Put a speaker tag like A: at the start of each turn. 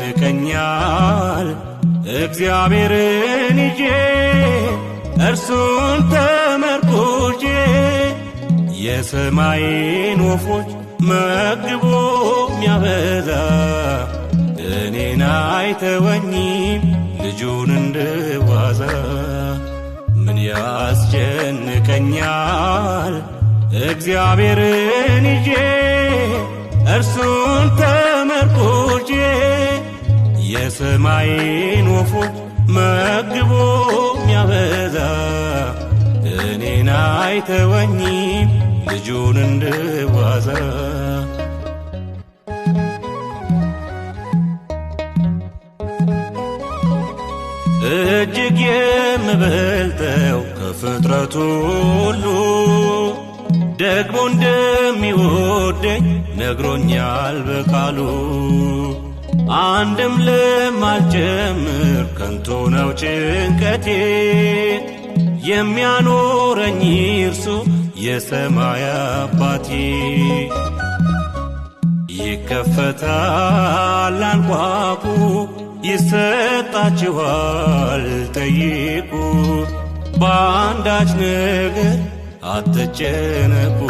A: ያስጨንቀኛል? እግዚአብሔርን ይዤ እርሱን ተመርኩዤ፣ የሰማይን ወፎች መግቦ ሚያበዛ እኔን አይተወኝም ልጁን እንድዋዛ። ምን ያስጨንቀኛል? እግዚአብሔርን ይዤ እርሱን ተመርኩዤ፣ የሰማይን ወፎች መግቦ ሚያበዛ እኔን አይተወኝም ልጁን እንድዋዛ። እጅግ የምበልጠው ከፍጥረቱ ሁሉ ደግሞ እንደሚወደኝ ነግሮኛል በቃሉ። አንድም ለማልጨምር ከንቱ ነው ጭንቀቴ፣ የሚያኖረኝ እርሱ የሰማይ አባቴ። ይከፈታል አንኳኩ፣ ይሰጣችኋል ጠይቁ፣ በአንዳች ነገር አትጨነቁ።